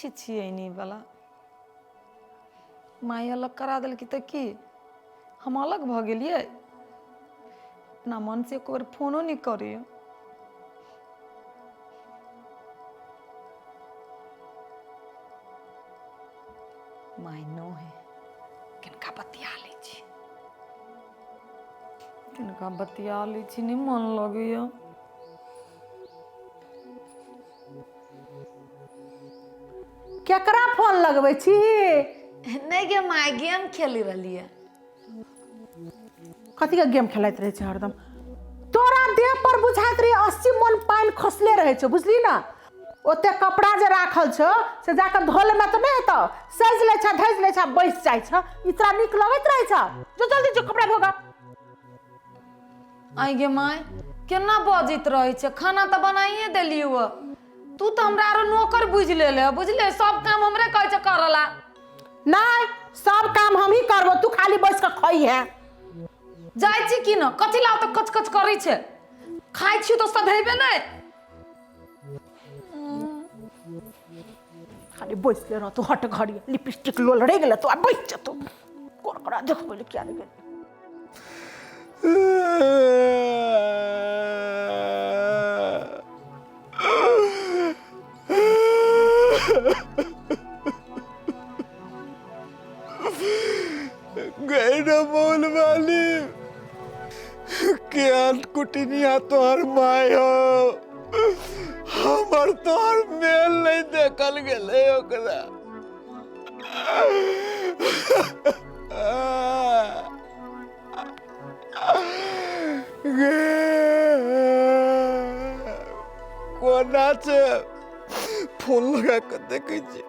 छिछियैनी वाला माय अलग करा देलकी तऽ की हम अलग भऽ गेलियै अपना मनसँ एको बेर फोनो नहि करैए माय नो है किनका बतिया लै छी किनका बतिया लै छी नहि मन लगैए केकरा फोन लगबै छी नहि गे माय गेम खेली रहलियै कथी के गेम खेलाइत रहै छै हरदम तोरा देह पर बुझाइत रही 80 मन पानि खसले रहै छौ बुझली ने ओते कपड़ा जे राखल छौ से जाकऽ धो लेमे तऽ नहि हेतौ सजि लै छ धजि लै छ बैस जाइ छ ई तोरा नीक लगैत रहै छ जो जल्दी जो कपड़ा धोगा आइ गे माय केना बजैत रहै छै खाना तऽ बनाइए देलियौ तू तऽ हमरा आरो नौकर बुझि लेले बुझले सब काम हमरे कहै छै करऽ ला नहीं सब काम हम ही करबो तू खाली बैस के खई है जाइ छी की न कथी ला तऽ कच कच करै छै खाइ छी तऽ सधेबे नहि खाली बैसले रह तू हट घड़ी लिपस्टिक लोल रह गेल तू आ बैस जा तू कोरकरा देखबै ले किया नहि गेल गए ना मोल वाली केहन कुटनिया तोहर माय हो हमर तोहर मेल नहीं देखल गेलै ओकरा गे कोना छै फोन लगा कऽ देखै छी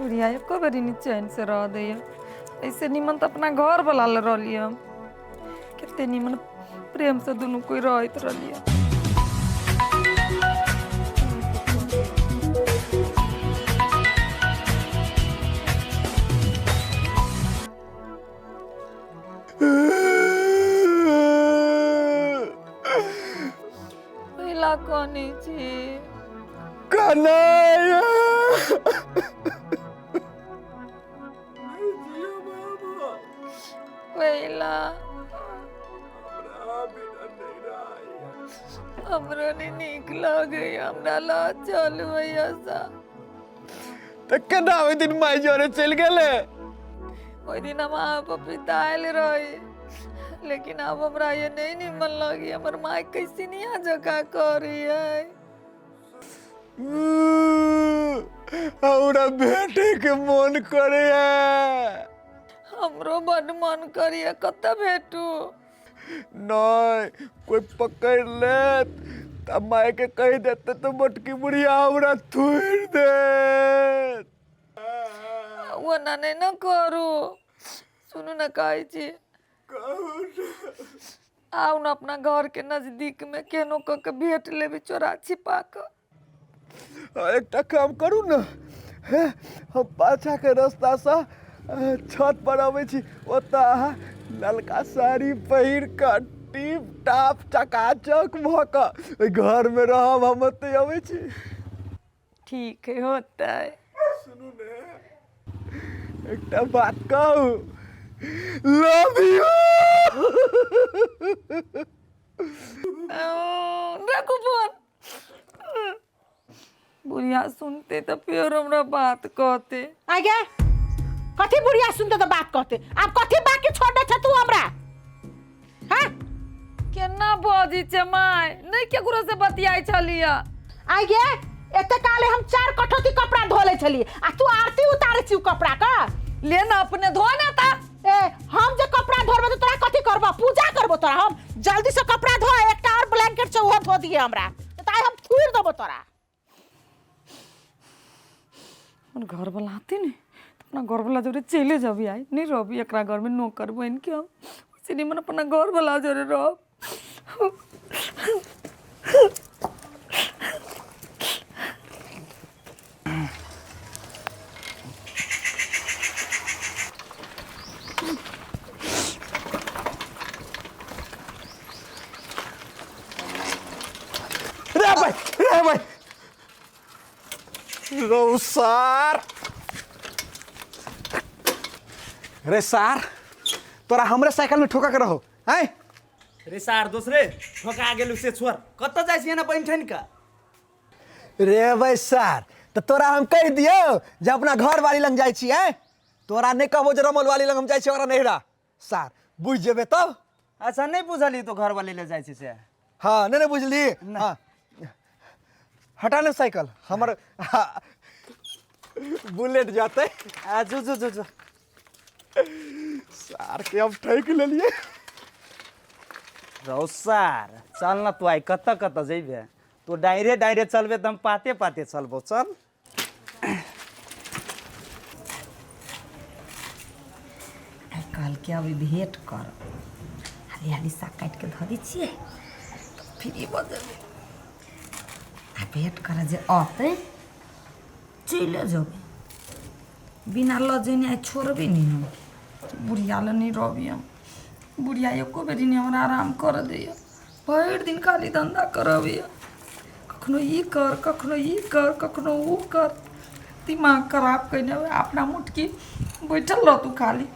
बुढ़िया एको बेरी नहीं चैन से रह दैया ऐसे निमन तऽ अपना घर वाला लए रहलियै हम कते निमन प्रेम से दुनू कोई रहैत रहलियै पहिला कनै छी कनाया पहिला हमरो नहि नीक लगैया हमरा लऽ चलू हैया तऽ केना ओहि दिन माय जरे चलि गेलै ओहि दिन हम अहाँ पर पितायल रही लेकिन आब हमरा ये नहीं निमन लगी हमर माय कैसे निया जका करी है हमरा भेटे के मन करे हमरो बड मन करिए कतऽ भेटू नहीं कोई पकड़ लेत तब माय के कहि देते तो मोटकी बुढ़िया हमरा थुरि देत ओना नहि ने करू सुनू ने कहै छी आउ ने अपना घर के नजदीक में केनो कऽ के भेट लेबै चोरा छिपा कऽ एकटा काम करू ने हे हम पाछाके रस्तासँ छत पर अबै छी ओतऽ अहाँ ललका साड़ी पहिर कऽ टिप टाप चकाचक भऽ कऽ ओहि घरमे रहब हम ओतहि अबै छी ठीक है होतै सुनू ने एकटा बात कहू लव यू राखू फोन बुढ़िया सुनते तऽ फेर हमरा बात कहते आगे कथी बुढ़िया सुनते तऽ बात कहते आब कथी बाकी छोड़ने छै तू हमरा हाँ केना बजै छै माय नहि केकरो से बतियाइ छलियै आगे एते काले हम चार कठौती कपड़ा धो लै छलियै आ तू आरती उतारै छी उ कपड़ा के ले ना अपने धो ना ता ए हम जे कपड़ा धोबे तऽ तोरा कथी करबो पूजा करबो तोरा हम जल्दी से कपड़ा धो एकटा और ब्लैंकेट छै ओहो धो दिए हमरा तऽ आइ हम थुरि देबो तोरा हमर घरवला आते ने तऽ अपना घरवला जोरे चले जबी आइ नहि रहबी एकरा घरमे नौकर बनि के हम ओइसे निमन अपना घरवला जोरे रहब रे भाई रौ सार, रे सार, तोरा हमरे साइकिल में ठोका के रहो हैं। रे सार दोसरे ठोका गेलु से छोड़, कतऽ जाइ छी एना बनि ठनि कऽ? रे भाई सार, तो तोरा हम कहि दियौ जे अपना घर वाली लग जाइ छी हैं, तोरा नहीं कहबो जे रमल वाली लग हम जाइ छी ओकरा नैहरा। सार बुझि जेबे तब। अच्छा नहीं बुझली तो घर वाली ले जाइ छी से? हाँ नहीं नहीं बुझली। हाँ हटा ले साइकिल हमर, हाँ, बुलेट जाते। आ जो जो जो जो सार के अब ठैक लेलिए। रौ सार चल न तू आइ कतऽ कतऽ जइबे, तू डायरे डायरे चलबे तऽ हम पाते पाते चलबो। चल आइ कहलकै अभी भेंट कर, हाली हाली साग काटि के धऽ दै छियै तऽ फ्री भऽ जेबै। आ भेंट करऽ जे अतै चलि जेबै, बिना लऽ जेने आइ छोड़बै नहि हम। बुढ़िया लए नहि रहबै हम, बुढ़िया एको बेरी नहि हमरा आराम करऽ दैए, भरि दिन खाली धन्धा करबैए, कखनो ई कर कखनो ई कर कखनो ऊ कर, दिमाग खराब कयने। अपना मोटकी बैठल रहतौ, खाली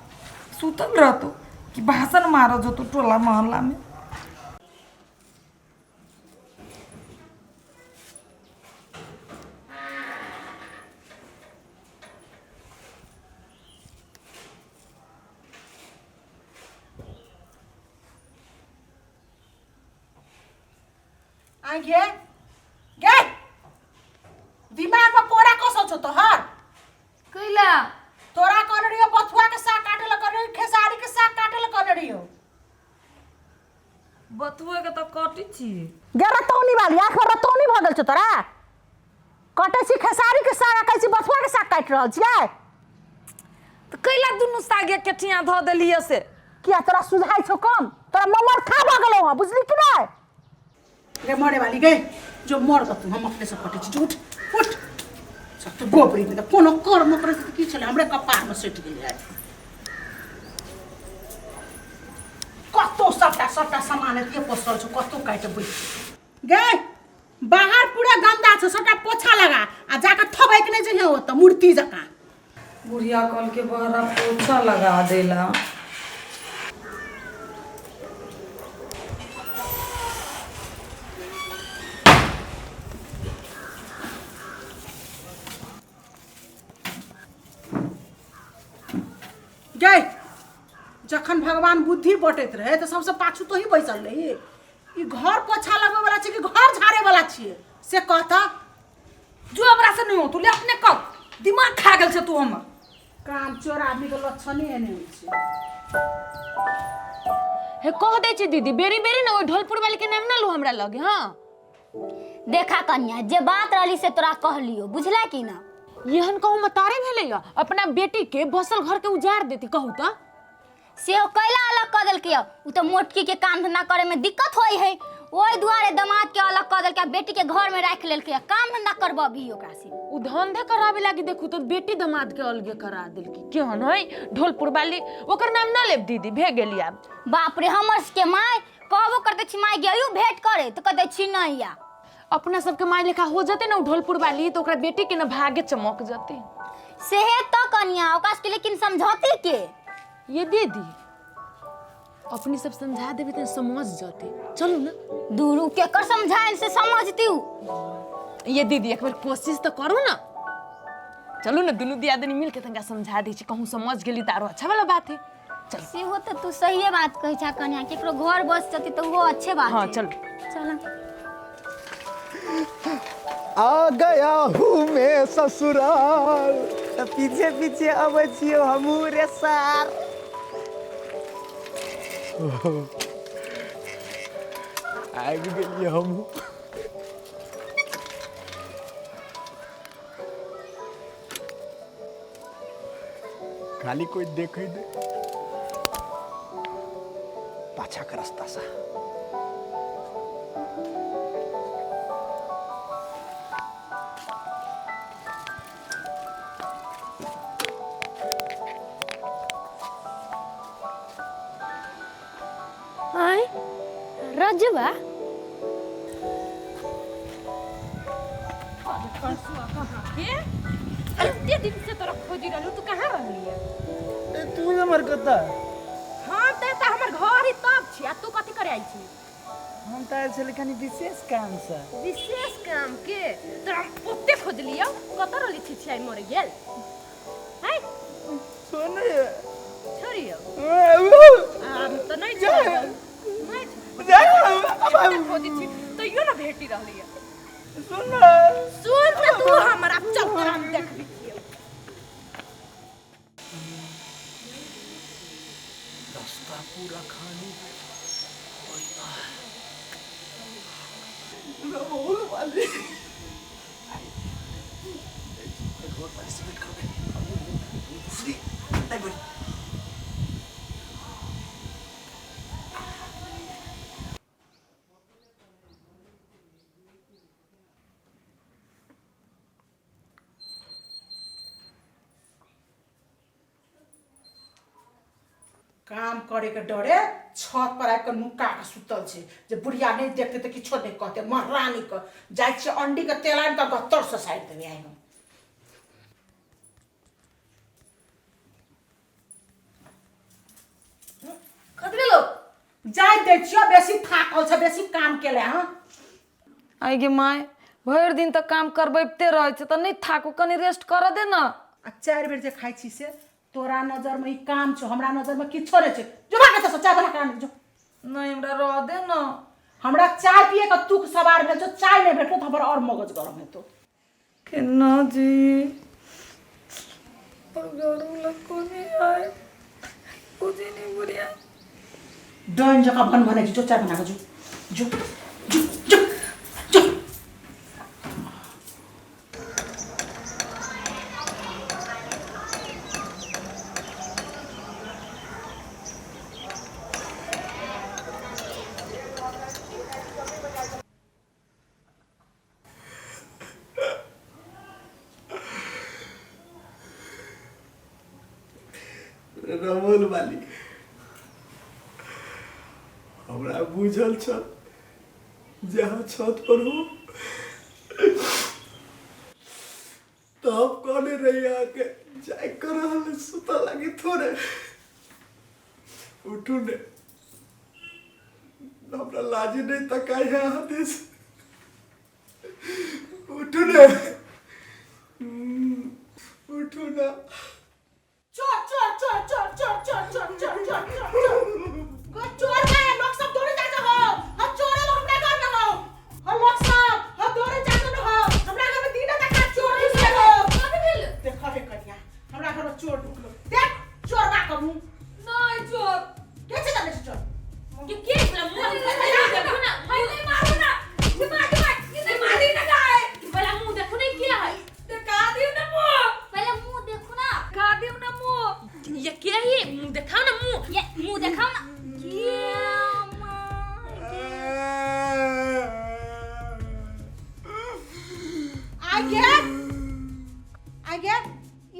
सुतल रहतौ कि भाषण मारऽ जेतौ टोला मोहल्लामे। आइ गे गे, दिमाग में पोरा कसल छौ तोहर? कैला? तोरा कहने रहियो बथुआ के साग काटे ला, कहने रहियो खेसारी के साग काटे ला, कहने रहियो। बथुआ के तऽ कटै छी। गे रतौनी वाली, आँख में रतौनी भऽ गेल छौ तोरा? कटै छी खेसारी के साग आ कहै छी बथुआ के साग काटि रहल छियै। तऽ कैला दुनू साग एके ठिया धऽ देलियै से? किया तोरा सुझाइ छौ कम? तोरा ममर खा भऽ गेलौ हँ, बुझली कि नहि? गे मरे वाली गे, जो मर तू, हम अपने से कटै छी। उठ उठ, सब तऽ गोबरी में तऽ कोनो कर्म करै छै की छलै, हमरे कपार में सटि गेलै। कतौ सबटा सबटा सामान एतिये पसरल छौ, कतौ काटि बैठ गे। बाहर पूरा गंदा छौ, सबटा पोछा लगा आ जाके थबैक नहि जइहे ओतऽ मूर्ति जकाँ। बुढ़िया कहलकै बहरा पोछा लगा देला। गै जखन भगवान बुद्धि बँटैत रहै तऽ सबसँ पाछू तोही बैसल रही। ई घर पोछा लगबै वाला छै कि घर झाड़े वाला छियै से कहता? जो हमरा से नहीं हो तू ले अपने कर, दिमाग खा गेल छै तू हमर। काम चोर आदमी के लक्षणे एने होइ छै। हे कह दै छी दीदी, बेरी बेरी ना ओहि ढोलपुर वाली के नाम ना लू हमरा लगे। हाँ देखा कन्या, जे बात रहली से तोरा कहलियो, बुझला कि ना? एहन कहूँ मतारे भेलै या अपना बेटी के बसल घर के उजाड़ देती कहू तऽ? से ओ कैला अलग कऽ देलकै? उ तऽ मोटकी के काम धंधा करे में दिक्कत होई है, ओहि दुआरे दामाद के अलग कऽ देलकै आ बेटी के घर में राखि लेलकै, काम धंधा करबही ओकरा से। उ धंधे करावे लागी देखू तो बेटी दामाद के अलगे करा देलकी। केहन है ढोलपुर वाली, ओकर नाम ना लेब दीदी, भे गेली आब। बाप रे, हमर सबके माय कहबो करते छी माय गेयू भेंट करे तो कहते छी नहीं आ। अपना सबके माय लेखा हो जते ना उ ढोलपुर वाली तो ओकरा बेटी के ना भागे चमक जते। सेहे तो कनिया ओकरा सबके लेकिन समझौती के। ये दीदी अपनी सब समझा देबे त समझ जते, चलू ना। दूरू केकर समझाएन से समझती उ। ये दीदी एक बार कोशिश तो करू ना, चलू ना दुनू दियादनी मिल के तनका समझा दै छी, कहूँ समझ गेली त आरो अच्छा वाला बात है। चल सेहो तो तू सहिए बात कहै छा कनिया, केकरो घर बस जती तो वो अच्छे बात हाँ है। चल चल। आ गया हूँ मैं ससुराल। तऽ पीछे पीछे अबै छियौ हमहूँ रे सार। आबि गेलियै हमहूँ। खाली कोई देखे दे पाछा के रास्ता सा। आय रजवा के एते दिन से तोरा खोजी रहलू, तू कहाँ रहली है? ए, तू हमर कतऽ? हम तऽ एतऽ हमर घर ही तब छी, आ तू कथी करे आयल छी? हम तऽ आयल छली कनि विशेष काम से। विशेष काम के तोरा हम ओते खोजलियौ, कतऽ रहली छी छियाई मर गेल है। सुन छोड़ियौ हम तऽ नहीं छोड़ब, नहीं छोड़ब। खोजी छी तैयो ना भेटी रहली है। सुन सुन तऽ तू हमरा चल, तोरा हम देखबी छियौ। रास्ता पूरा खाली। रमौल वाली रोड पर सिलेक्ट कर दे दूसरी नहीं बड़ी। काम करे के डरे छत पर आबि कऽ नुका कऽ सुतल छै, जे बुढ़िया नहि देखतै तऽ किछो नहि कहतै। महारानी के जाइ छियै अंडी के तेल आनि कऽ गत्तर से साटि देबै आइ हम। कथी भेलो? जाय दै छियौ, बेसी थाकल छै, बेसी काम केले हँ। आइ गे माय, भरि दिन तऽ काम करबैते रहै छै, तऽ नहि थाकू, कनि रेस्ट करऽ दे ना। आ 4 बेर जे खाइ छी से तोरा नजर में ई काम छौ, हमरा नजर में किछो नहि छै। जो भाग एतऽ सँ, चाय बना कऽ आन जो। नहीं हमरा रह दे ना। हमरा चाय पिए के तुक सवार भेल छौ, चाय नहि भेटलो तऽ हमर और मगज गरम हेतौ। केना जी बुढ़िया डन जकाँ बन बनै छै, जो चाय बना कऽ जो जो जो जो जो। रमौल वाली हमरा बुझल छल जे अहाँ छत पर हो, तब कहने रही अहाँके जाय कर रहल सुतऽ लागी थोड़े। उठू ने, हमरा लाजी नहीं तकाई है अहाँ दिस। उठू ने, उठू ना। चोर चोर चोर चोर चोर चोर चोर चोर चोर चोर चोर चोर का है, लोग सब दौड़े जाते हो। हम चोरे लोग हमरा घर में हो, हम लोग सब हम दौड़े जाते हो। हमरा घर में दिन तक चोर घुस गेल हो। कथी भेल? देखो हे कनिया, हमरा घर में चोर ढुकलो। देख चोर बा कमू नहीं चोर के छै जाने छै चोर के के बोला मुंह देखो ना, नहीं मारू ना, दिमाग दिमाग नहीं मारी ना गाय। पहला मुंह देखो नहीं क्या है, देखा दियो ना मुँह, पहले मुंह देखो ना, देखा दियो ना मुँह। ये क्या है? मुंह देखाओ ना मुंह, ये मुंह देखाओ ना। ये माँ आ गे आ गे,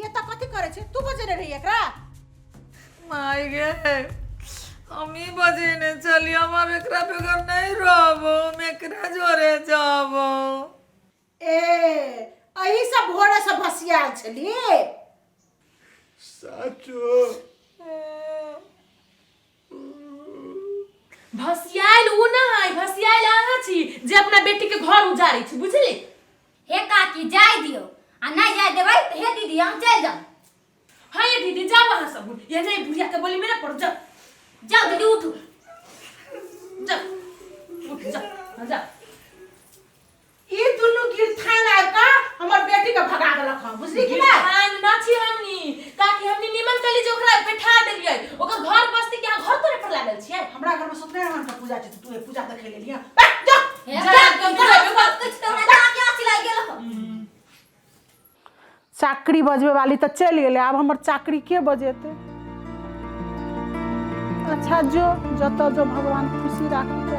ये त कथी करे छै? तू बजेने रही एकरा? माय गे, हम ही बजेने चली, हम आब एकरा बगैर नहीं रहबो, हम एकरा जोरे जाबो। ए एही सब भोरे से भसियाल छली। साचो भसियाल उ ना है, भसियाल अहाँ छी जे अपना बेटी के घर उजारै छी, बुझली? हे काकी जाय दियो, आ नहीं जाय देबै तऽ हे दीदी हम चलि जाउ। हाँ ये दीदी जाओ अहाँ सब, ये नहीं बुढ़िया के बोली में ना पड़ जाओ। जाओ दीदी उठू, जा उठ जा, हाँ जा। ई दुनू गिरथान आबि कऽ हमर बेटी के भगा देलक हँ, बुझली कि नहि? गिरथान ना छी हमनी, ताकि हमनी निमन कली जे ओकरा बैठा देलियै, ओकर घर बस्ती के अहाँ घर तोड़े पर लागल छियै। हमरा घर में सत्यनारायण के पूजा छै, तू पूजा देखै लेली हँ। बैठ जा। हे जा, काकी, जा, जा, बात किछु तऽ हमरा काकी आँखि लागि गेल हँ। चाकरी बजबे वाली तऽ चलि गेलै, आब हमर चाकरी के बजेतै? अच्छा जो जतऽ जो भगवान खुशी राखू।